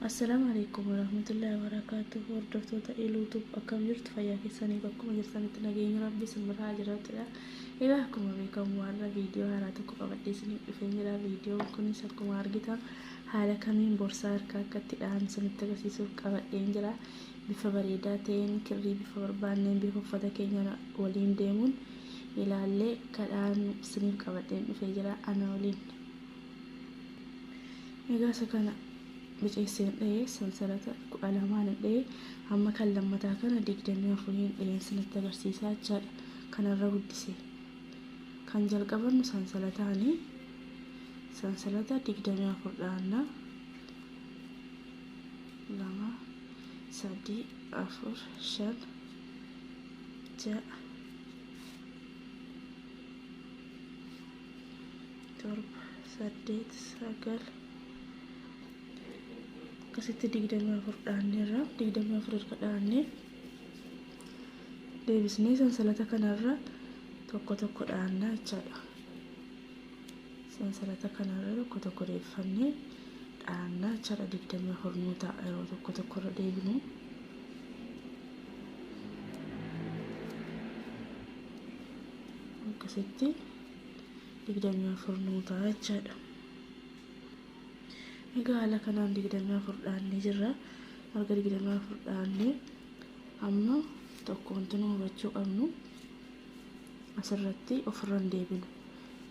Assalaamu alaikum warahmatullahi wabarakatuh. Hordoftoota Iluutuub, akkam jirtu? Fayyaa keessanii? Bakkuma jirtanitti nageenya Rabbi isin bira haa jiraatudha. Egaa akkuma beekamu har'a viidiyoo haaraa tokko qabadhee isiniif dhufee jira. Viidiyoon kunis akkuma argitan haala kamiin borsaa harkaa akka itti dhahan isinitti agarsiisuuf qabadheen jira. Bifa bareedaa ta'een, kirrii bifa barbaanneen, bifa uffata keenya waliin deemuun ilaallee kadhaan isiniif qabadheen dhufee jira ana waliin. Egaa isa kana biceesseen dhahee sansalata 12n dhahee, amma kan lammataa kana 24n dhaheen isinitti agarsiisaa jechaadha. Kanarra guddise. Kan jalqabannu sansalataani, sansalata 24 dhahanna. 2, 3, 4, 5, 6, 7, 8, 9, akkasitti 24 dhaanneerra. 24 erga dhaannee deebisnee sansalata kanarra tokko tokko dhaannaa jechaadha. Sansalata kanarra tokko tokko deebifannee dhaannaa jechaadha. 24 nuu ta'a yeroo tokko tokkorra deebinu. Akkasitti 24 nuu ta'a jechaadha. Egaa haala kanaan 24 dhaannee jirra. Erga 24 dhaannee amma tokko wanti nu hubachuu qabnu, asirratti ofirra hin deebinu.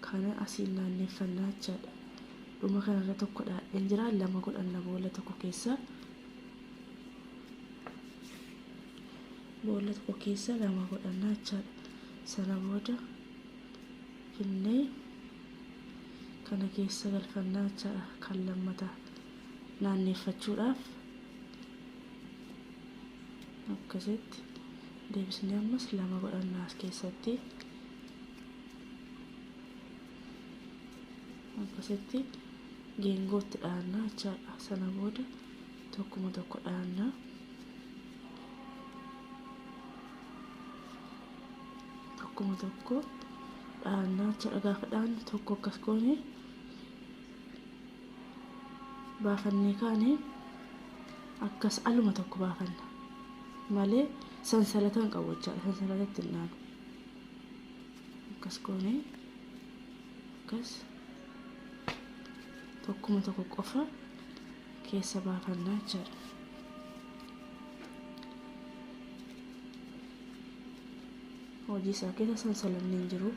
Kana asiin naanneeffannaa jechaadha. Dhuma kanarra tokko dhaadheen jira, lama godhanna boolla tokko keessa. Boolla tokko keessa lama godhannaa jechaadha. Sana booda finnee kana keessa galfannaa jechaadha, kan lammataa naanneeffachuudhaaf. Akkasitti deebisnee ammas lama godhannaa as keessatti. Akkasitti geengootti dhahannaa jechaadha. Sana booda tokkuma tokko dhahannaa. Tokkuma tokko dhahannaa jechaadha. Gaafa dhahannu tokko akkas goone baafannee kaane, akkas aluma tokko baafanna malee sansalata hin qabu jechaadha. Sansalata itti hin dhaanu. Akkas goone, akkas tokkuma tokko qofa keessa baafannaa jechaadha. Hojii isaa keessa sansalanni hin jiru.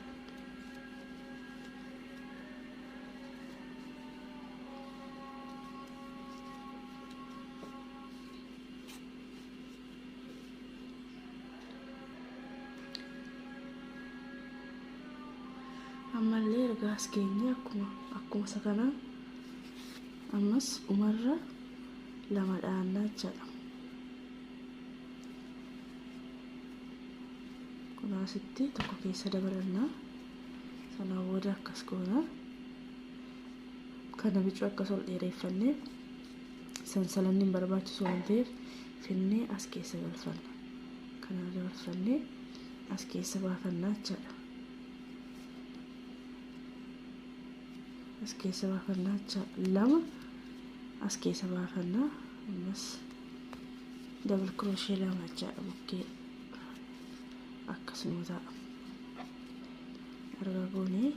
Ammallee erga as geenye akkuma isa kanaa ammas dhumarra lama dhahannaa jechaadha. Kun asitti tokko keessa dabalannaa. Sana booda akkas goona. Kana bicuu akkas ol dheereeffannee, sansalanni hin barbaachisu waan ta'eef, finnee as keessa galfanna. Kana dabarfannee as keessa baafannaa jechaadha. As keessa baafannaa jechaadha. Lama as keessa baafannaa, ammas double crochet lama jechaadha bukkee akkasuma ta'a. Erga goonee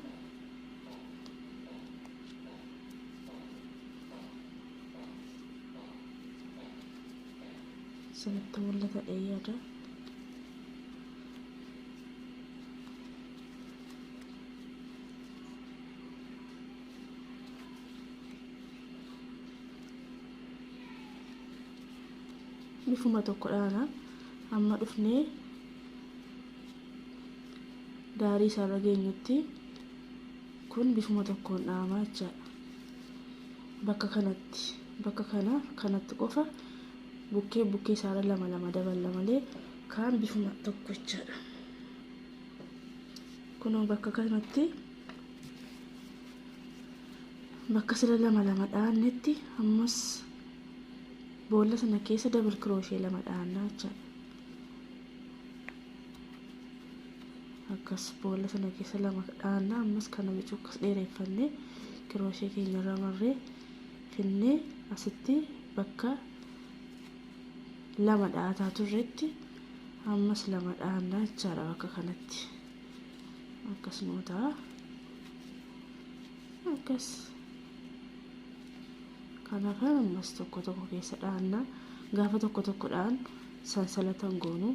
sinitti mul'ata yaada. Bifuma tokko dhaana. Amma dhufnee daarii isaarra geenyutti kun bifuma tokkoon dhahamaa jechaadha. Bakka kanatti, bakka kana kanatti qofa bukkee bukkee isaarra lama lama daballa malee kaan bifuma tokko jechaadha. Kunoo bakka kanatti, bakka sila lama lama dhahannetti, ammas boolla sana keessa double crochet lama dhahannaa jechaadha. Akkas boolla sana keessa lama dhahannaa. Ammas kana bicuu akkas dheereeffannee kiroosee keenya irraa marree finnee asitti bakka lama dha'ataa turretti ammas lama dha'annaa jechaadha bakka kanatti. Akkasuma ta'a. Akkas. Kanaaf ammas tokko tokko keessa dha'annaa. Gaafa tokko tokko dha'an sansalatan goonu.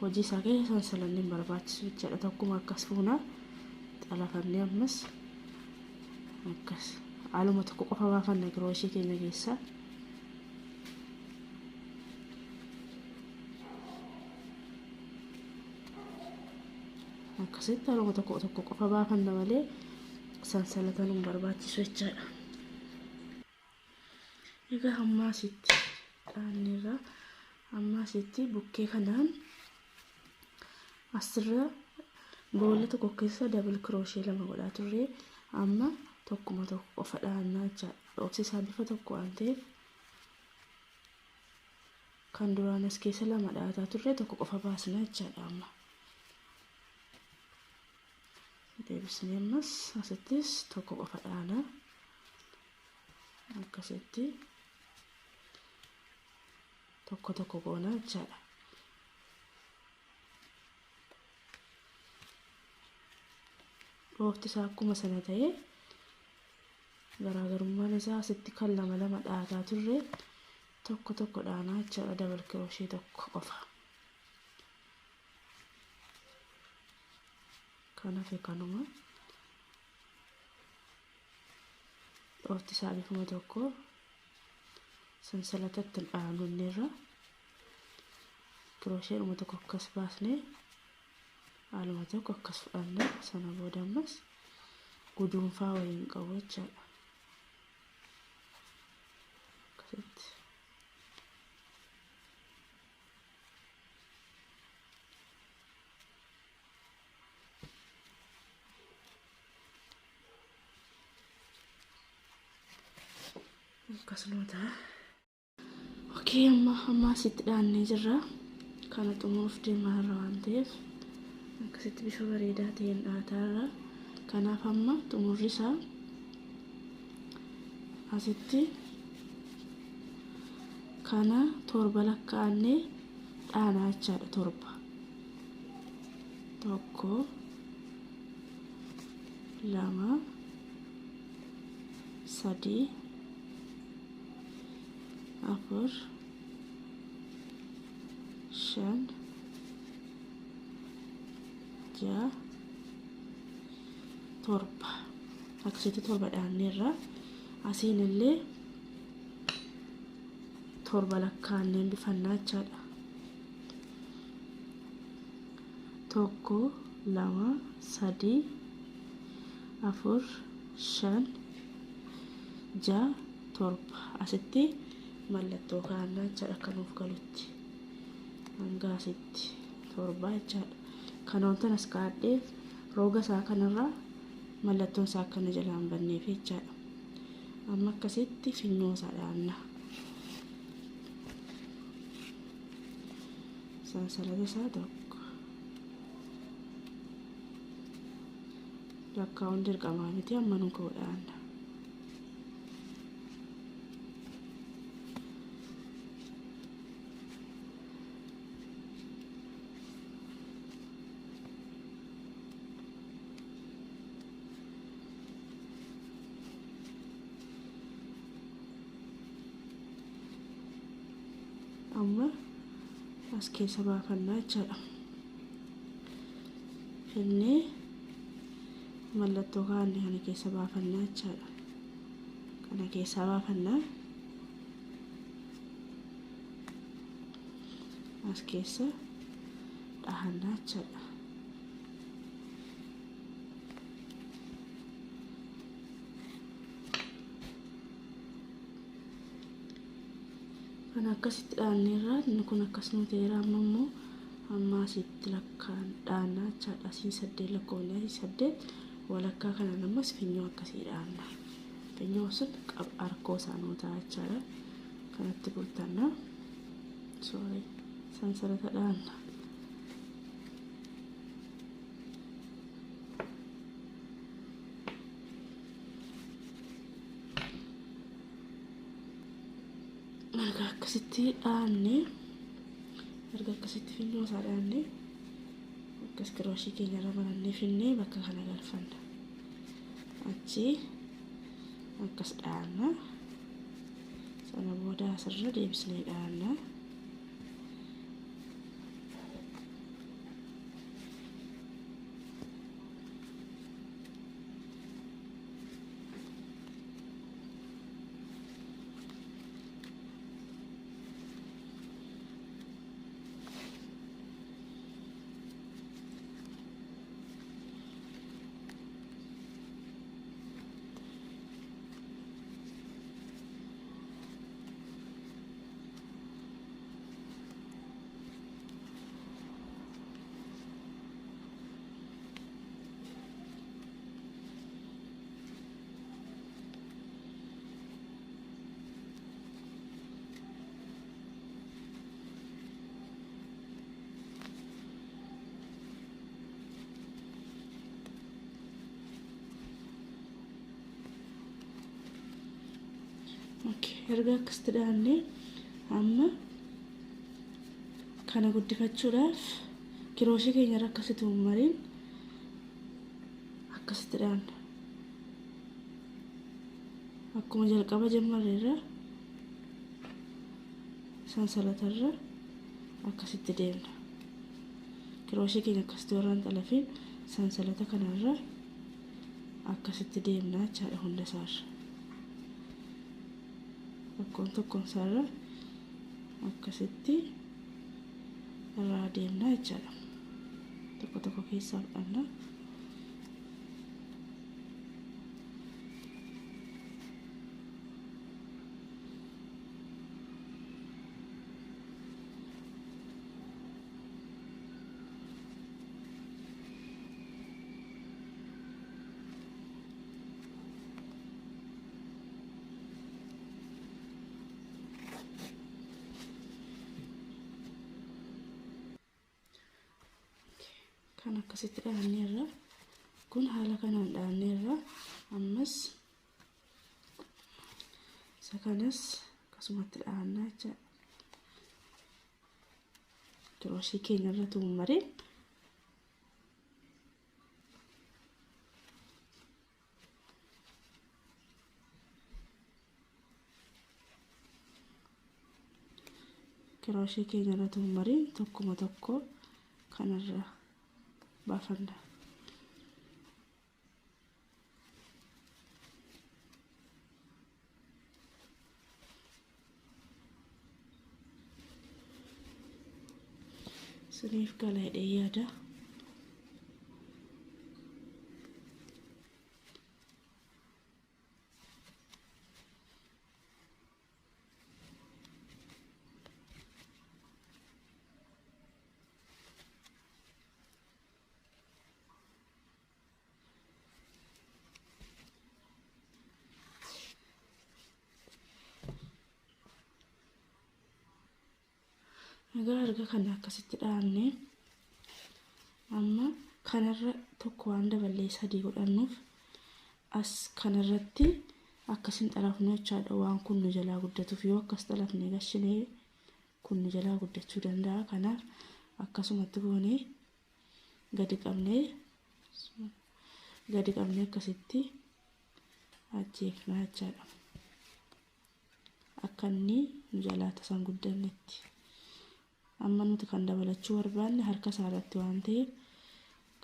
Hojii isaa keessa sansalanni hin barbaachisu jechaadha. Tokkuma akkas fuuna xalafannee ammas akkas haaluma tokko qofa baafanna kirooshii keenya keessa. Akkasitti haaluma tokko tokko qofa baafanna malee sansalatan hin barbaachisu jechaadha. Egaa hamma asitti dhaanneerra. Amma asitti bukkee kanaan asirra boolla tokko keessa dabal kirooshee lama godhaa turre amma tokkuma tokko qofa dhaannaa jechaadha. Dhoofsi isaa bifa tokko waan ta'eef kan duraan as keessa lama dhaataa turre tokko qofa baasna jechaadha amma. Deebisnee ammas asittis tokko qofa dhaana. Akkasitti tokko tokko goona jechaadha. Dhoofti isaa akkuma sana ta'ee garaagarummaan isaa asitti kan lama lama dhaataa turre tokko tokko dhaanaa jechaadha. Dabal kirooshee tokko qofa. Kan hafe kanuma. Dhoofti isaa bifuma tokko sansalatatti hin dhaanunneerra. Kiroosheedhuma tokko akkas baasnee haaluma tokko akkas fudhanna. Sana booda ammas guduunfaa waliin qabu jechaadha. Akkasitti. Akkasuma ta'a. Okey, amma asitti dhaannee jirra. Kana xumuruuf deemaa jirra waan ta'eef akkasitti bifa bareedaa ta'een dhaataa jirra. Kanaaf amma xumurri isaa asitti kana torba lakkaa'annee dhaanaa jechaadha. Torba. Tokko, lama, sadii, afur, shan, ja'a, torba. Akkasitti torba dhaanneerra. Asiin illee torba lakkaa'annee bifannaa jechaadha. Tokko, lama, sadii, afur, shan, ja'a, torba. Asitti mallattoo kaa'annaa jechaadha akka nuuf galutti. Hanga asitti torba jechaadha. Kan wantan as kaa'adheef roga isaa kanarraa mallattoon isaa akkana jalaa hin banneef jechaadha. Amma akkasitti finyoo isaa dhaanna. Sansalata isaa tokko. Lakkaa'uun dirqamaa miti amma nu ga'u dhaanna. Amma as keessa baafannaa jechaadha. Finnee mallattoo kaa'anne kana keessa baafannaa jechaadha. Kana keessaa baafannaa. As keessa dhahannaa jechaadha. Kan akkasitti dhaanneerra inni kun akkas nu ta'eera. Amma immoo amma asitti lakkaan dhaannaa jechaadha. Asiin saddeet lakkoofne asii saddeet walakkaa kanaan ammas finyoo akkasii dhaanna. Finyoo sun harkoo isaa nuu ta'a jechaadha. Kanatti guuttanna. Sorry, sansalata dhaanna. Erga akkasitti dhaanne, erga akkasitti finyoo isaa dhaanne, akkas kirooshii keenya irra marannee finnee bakka kana galfanna. Achi akkas dhaanna. Sana booda asirra deebisnee dhaanna. Erga akkasitti dhaanne amma kana guddifachuudhaaf kirooshii keenya irra akkasitti mariin akkasitti dhaanna. Akkuma jalqaba jammarreerra sansalatarra akkasitti deemna. Kirooshii keenya akkasitti warraan xalafiin sansalata kanarra akkasitti deemna jechaadha hunda isaarra. Tokkoon tokkoon isaarra akkasitti irraa deemna jechaadha. Tokko tokko keessaa fudhanna. Kan akkasitti dhaanneerra kun haala kanaan dhaanneerra ammas isa kanas akkasumatti dhaannaa jechaadha. Kirooshii keenya irra tuummareen kirooshii keenya irra tuummareen tokkuma tokko kanarra baafanna. Siniif gala jedhee yaada. Egaa erga kana akkasitti dhaanne amma kanarra tokko waan daballee sadii godhannuuf as kanarratti akkasin xalafnu jechaadha. Waan kun nu jalaa guddatuuf yoo akkas xalafne gashinee kun nu jalaa guddachuu danda'a. Kanaaf akkasumatti goonee gadi qabnee akkasitti ajjeefna jechaadha. Akka inni nu jalaa tasaan guddannetti. Amma nuti kan dabalachuu barbaanne harka isaa irratti waan ta'eef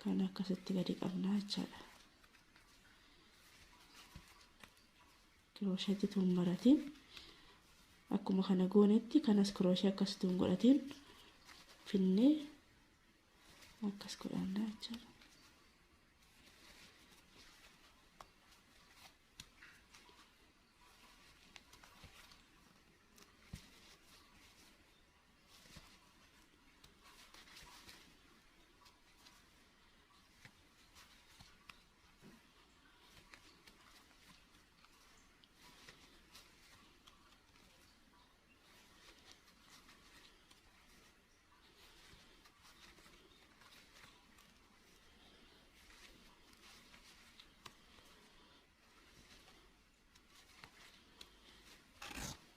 kan akkasitti gadi qabna jechaadha. Kiroosheetti tuun maratiin akkuma kana goonetti kanas kirooshee akkasitti hin godhatiin finnee akkas godhanna jechaadha.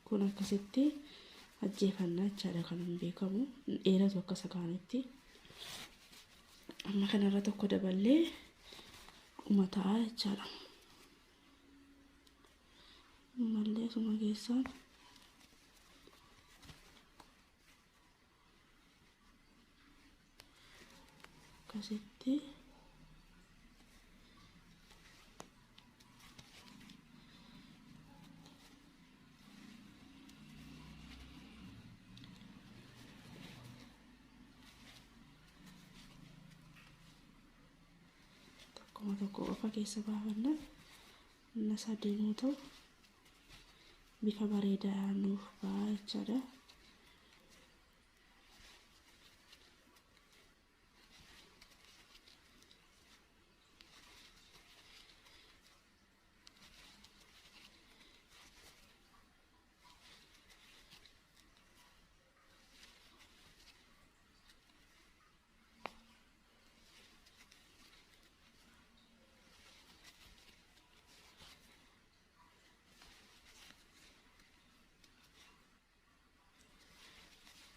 Kun akkasitti ajjeefannaa jechaadha kan hin beekamu dheeratu akka isa kaanitti. Amma kanarra tokko daballee dhuma ta'a jechaadha. Ammallee asuma keessaan akkasitti tokkuma tokko qofa keessa baafanna. Inni sadeenuu ta'u bifa bareedaa nuuf ba'a jechaadha.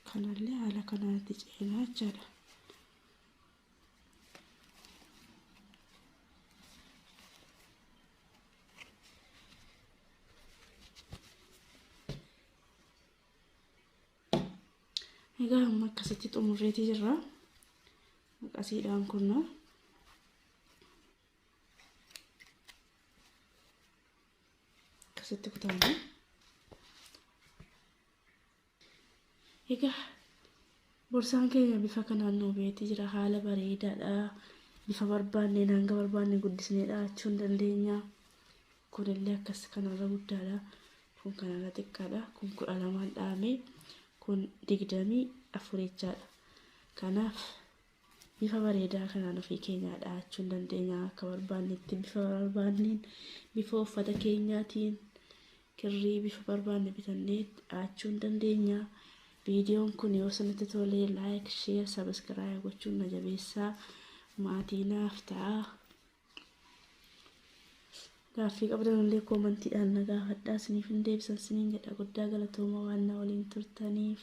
Kanallee haala kanaatti ceenaa jechaadha. Egaa amma akkasitti xumurreetii jirra. Maqasiidhaan kunna. Akkasitti kutanna. Egaa borsaan keenya bifa kanaan nuu beetii jira. Haala bareedaadha. Bifa barbaanneen hanga barbaanne guddisnee dhahachuu hin dandeenya. Kunillee akkas kanarra guddaadha. Kun kanarra xiqqaadha. Kun 12 dhahamee kun 24 jechaadha. Kanaaf bifa bareedaa kanaan ofii keenyaa dhahachuu hin dandeenya. Akka barbaannetti bifa barbaanneen bifa uffata keenyaatiin kirrii bifa barbaanne bitannee dhahachuu hin dandeenya. Viidiyoon kun yoo isinitti tole like, share, subscribe gochuun na jabeessaa. Maatii naaf ta'a. Gaaffii qabdan illee koomantiidhaan na gaafadhaa isiniif hin deebisan isiniin jedha. Guddaa galatooma waan na waliin turtaniif.